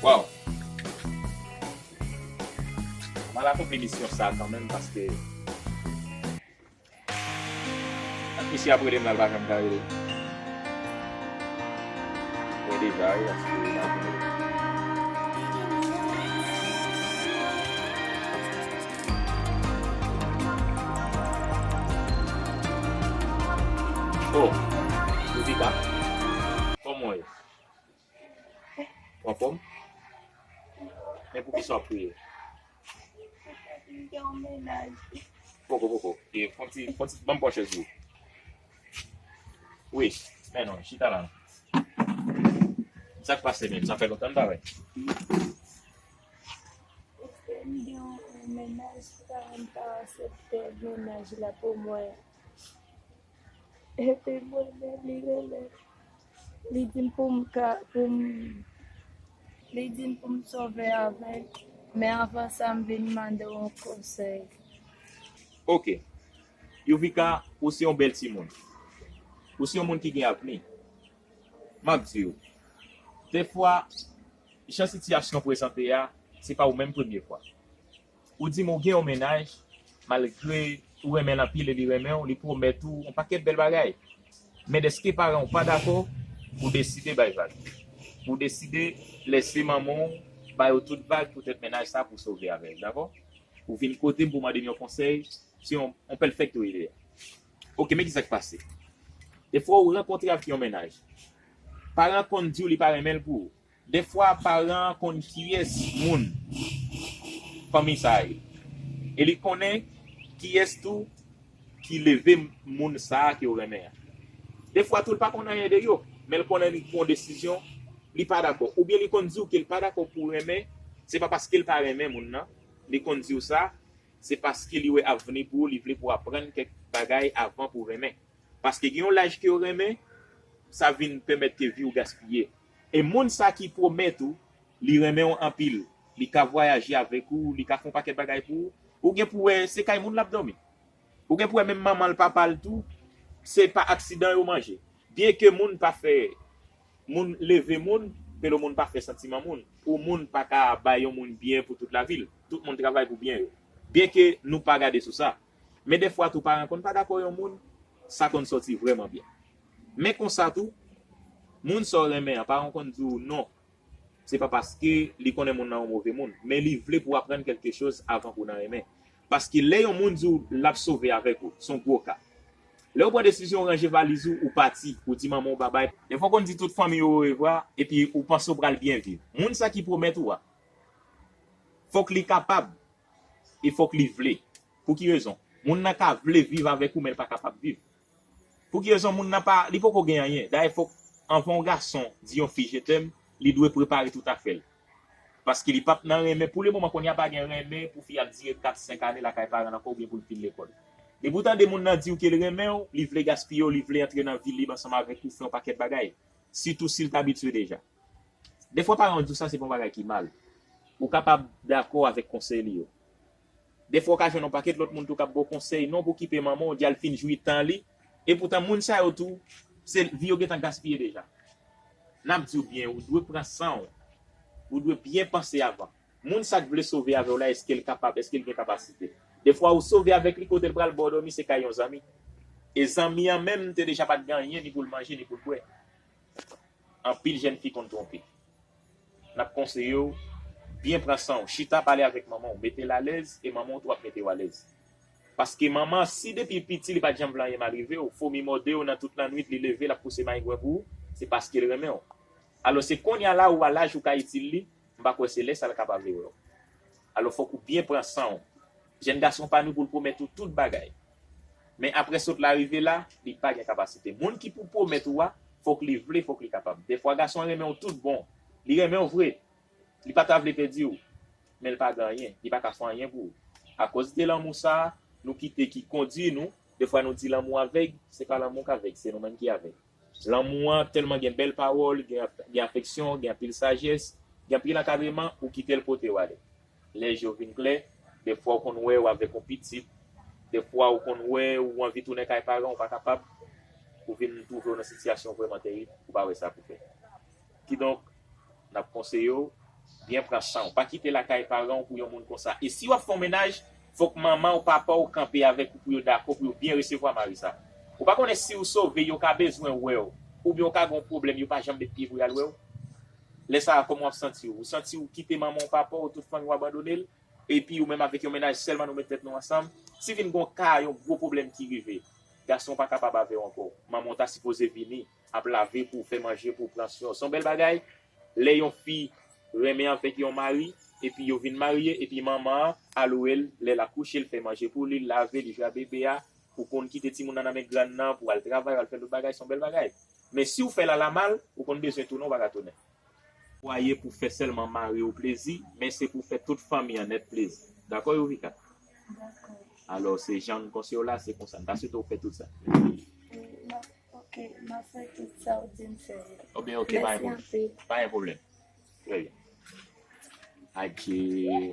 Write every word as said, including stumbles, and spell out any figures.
Waw. M al akonpli misyon sa kanmenm paske misye ap rele m la, l pa janm ka rele. Mwen deja, wi, paske l ap rele. Oh, Jovika, kòman w ye? W anfòm? Men poukisa w ap kriye? Poko, poko. E, fon ti, fon ti, ban m pran chèz ou. Wi, men non, chita la. Sa k pase menm? Sa fè lontan n pa wè. M gen yon mennaj, m pa aksepte mennaj la pou mwen. Epi mwen menm, li rele m. Li di m pou m ka, pou m, li di m pou m sove avè l. Men avan sa, m vin mande w yon konsèy. Ok. Yuvika, ou se yon bèl timoun. Ou se yon moun ki gen avni. M ap di w, defwa, jan sitiyasyon prezante a, se pa ou menm premye fwa. Ou di m ou gen yon mennaj, malgre ou renmen l anpil e li renmen w, li pwomèt ou yon pakèt bèl bagay. Men dèske paran w pa dakò, ou deside bay vag. Ou deside lèse manman w ba yo tout vag poutèt mennaj sa pou w sove avè l, dakò? Ou vin kote m pou mande m yon konsèy, se yon, yon pèfèkt ou ye. Ok, men kisa k pase. Defwa ou rankontre avèk yon mennaj. Paran konn di w li pa renmen l pou ou. Defwa paran konn kiyès moun fanmi sa a ye. E li konnen kiyès tou ki leve moun sa a ke w renmen an. Defwa tou l pa konn anyen de yo, men l konnen li pran yon desizyon, li pa dakò. Oubyen li konn di w ke l pa dakò pou w renmen, se pa paske l pa renmen moun nan, li konn di w sa, se paske li wè avni pou ou, li vle pou w aprann kèk bagay avan pou w renmen. Paske gen yon laj ke w renmen, sa vin pèmèt ke vi w gaspiye. E moun sa ki pwomèt ou, li renmen w anpil, li ka vwayaje avèk ou, li ka fè yon pakèt bagay pou ou, ou gen pou wè se kay moun l ap dòmi. Ou gen pou wè menm manman l, papa l tou, se pa aksidan yo manje. Byenke moun pa fè, moun leve moun, pelo moun pa fè santiman moun, ou moun pa ka bay yon moun byen pou tout lavi l. Tout moun travay pou byen yo. Byenke nou pa gade sou sa. Men defwa tou paran konn pa dakò yon moun, sa konn sòti vrèman byen. Men konsa tou, moun sa w renmen an, paran konn di w non. Se pa paske li konnen moun nan yon move moun, men li vle pou w aprann kèlke choz avan pou w nan renmen. Paske lè yon moun di w l ap sove avèk ou, se yon gwo ka. Lè w pran desizyon w ranje valiz ou, ou pati, ou di manman w babay. Defwa w konn di tout fanmi w orevwa, epi ou panse w pral byen viv. Moun sa ki pwomèt ou a, fòk li kapab, e fòk li vle. Pou ki rezon? Moun nan ka vle viv avèk ou, men l pa kapab viv. Pou ki rezon moun nan pa, li poko gen anyen? Dayè, fòk, anvan yon gason di yon fi je t'aime, li dwe prepare tout afè l. Paske li p ap nan renmen. Pou le moman, kounye a pa gen renmen pou fi ap dire kat, senk ane lakay paran l ankò oubyen pou l fin lekòl. Depi w tande moun nan di w ke l renmen w, li vle gaspiye w, li vle antre nan vi lib ansanm avèk ou, fè yon pakèt bagay. Sitou si l t abitye deja. Defwa paran w di w sa se pa yon bagay ki mal. Ou kapab dakò avèk konsèy li yo. Defwa w ka jwenn yon pakèt lòt moun tou k ap ba w konsèy, non pou w kipe manman w, di al fin jwi tan li. Epoutan moun sa yo tou, se vi yo gentan gaspiye deja. N ap di w byen, ou dwe pran san w. Ou dwe byen panse avan. Moun sa k vle sove avè w la, èske l kapab, èske l gen kapasite? Defwa ou sove avèk li, kote l pral ba w dòmi, se kay yon zanmi. E zanmi an menm te deja pa t gen anyen ni pou l manje, ni pou l bwè. Anpil jèn fi konn twonpe. N ap konseye w, byen pran san w, chita pale avèk manman w, mete l alèz, e manman w tou ap mete w alèz. Paske manman, si depi piti li pa t janm vle anyen mal rive w, fomi mòde w nan tout lannwit, li leve, l ap pouse mayengwen pou ou, se paske l renmen w. Alò, se kounye a la ou a laj ou ka itil li, m pa kwè se lè sa l ka pa vle wè w. Alò, fòk ou byen pran san w. Jèn gason pa nou pou l pwomèt ou tout bagay. Men apre sot la rive la, li pa gen kapasite. Moun ki pou pwomèt ou a, fòk li vle, fòk li kapab. Defwa gason an renmen w tout bon. Li renmen w vre. Li pa ta vle pèdi w. Men l pa gen anyen. Li pa ka fè anyen pou ou. Akoz de lanmou sa a, nou kite ki kondui nou. Defwa nou di lanmou avèg, se pa lanmou k avèg, se nou menm ki avèg. Lanmou an tèlman gen bèl pawòl, gen, gen afeksyon, gen anpil sajès, gen anpil ankadreman, ou kite l pote w ale. Lè je w vin klè, defwa w konn wè w avèk yon pitit, defwa w konn wè ou anvi tounen kay paran w, ou pa kapab, ou vin twouve w nan sitiyasyon vrèman terib, ou pa wè sa pou fè. Kidonk, n ap konseye w, Byen pran san w. Pa kite lakay paran w pou yon moun konsa. E si w ap fè yon mennaj, fòk manman w, papa w kanpe avèk ou pou yo dakò, pou yo byen resevwa mari sa. Ou pa konnen si w sove, yo ka bezwen wè w. Oubyen w ka gen yon pwoblèm, yo pa janm met pye pou y al wè w. Lè sa a, kòman w ap santi w? Ou santi w kite manman w, papa w, tout fanmi w abandone l? Epi ou menm avèk yon mennaj sèlman nou met tèt nou ansanm? Si vin gen yon ka, yon gwo pwoblèm ki rive, gason pa kapab avè w ankò. Manman w ta sipoze vini, ap lave pou w, fè manje pou w, pran swen w. Se yon bèl bagay. Lè yon fi renmen avèk yon mari, epi yo vin marye, epi manman an alo l, lè l akouche, l fè manje pou li, l lave, li jwe a bebe a, ou konn kite timoun nan nan men grann nan pou al travay, al fè lòt bagay, se yon bèl bagay. Men si w fè l alamal, ou konn bezwen tounen, ou pa ka tounen. Fwaye pou fè sèlman mari w plezi, men se pou fè tout fanmi an nèt plezi. Dakò, Youvika? Dakò. Alò, se jan n konseye w la, se konsa. M ta swete w fè tout sa. Ok, m ap fè tout sa w di m fè yo. Oben, ok, pa gen Mèsi pwoblèm. Anpil. Pa gen pwoblèm. Trè byen. Adje.